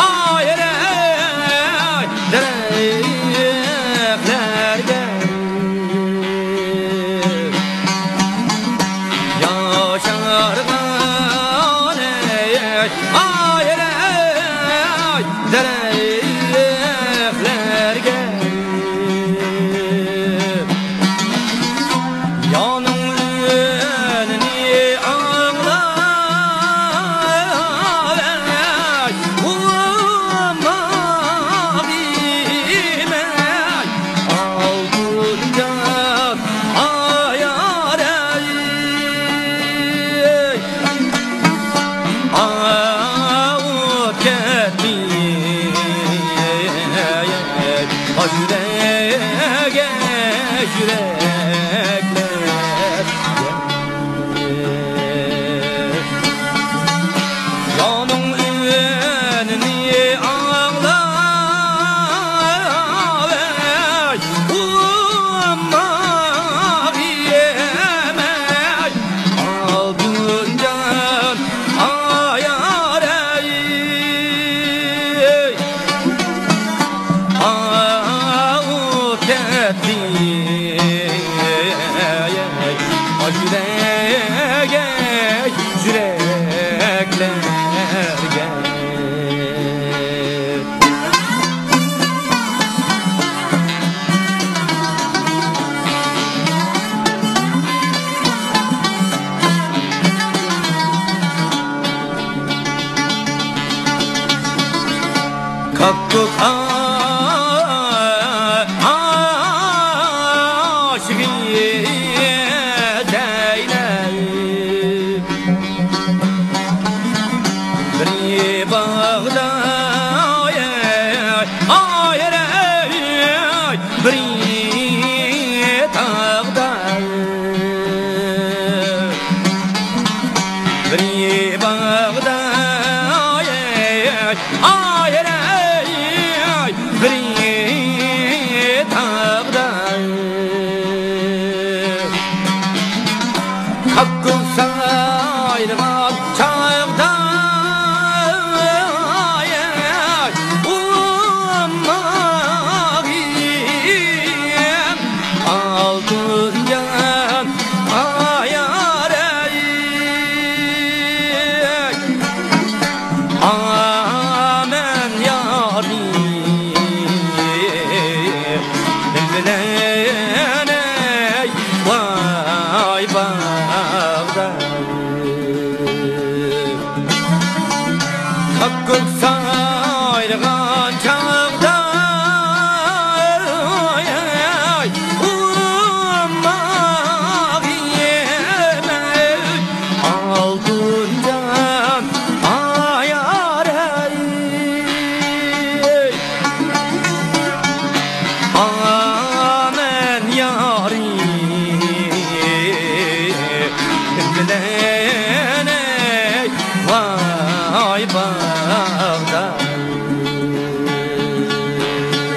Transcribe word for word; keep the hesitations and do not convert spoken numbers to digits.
ئايرى دەرەخلەرگە ياشارغان ئايرى دەرەخلەرگە يانىڭ ئۈنىنى ئاڭلاپ، ئۇمماق يېمەي، ئالتۇنجان ئايارەي. ئاۋۇپ كەتتى يۈرەك، يۈرەكلەر. جانىڭ ئۈنىنى ئاڭلاپ، ئۇمماق يېمەي، ئالتۇنجان ئايارەي. ئاۋۇپ كەتتى يۈرەك، يۈرەكلەرگە. كاككۇك ئاشىقى دەيلى. بىرى باغدا ئايرى، بىرى تاغدا. بىرى باغدا ئايرى، بىرى تاغدا. كاككۇك سايرىغان چاغدا، ئۇمماق يېمەي، ئالتۇنجان ئايارەي. ئامەن يارىم بىلەن ۋاي باغدا. كاككۇك سايرىغان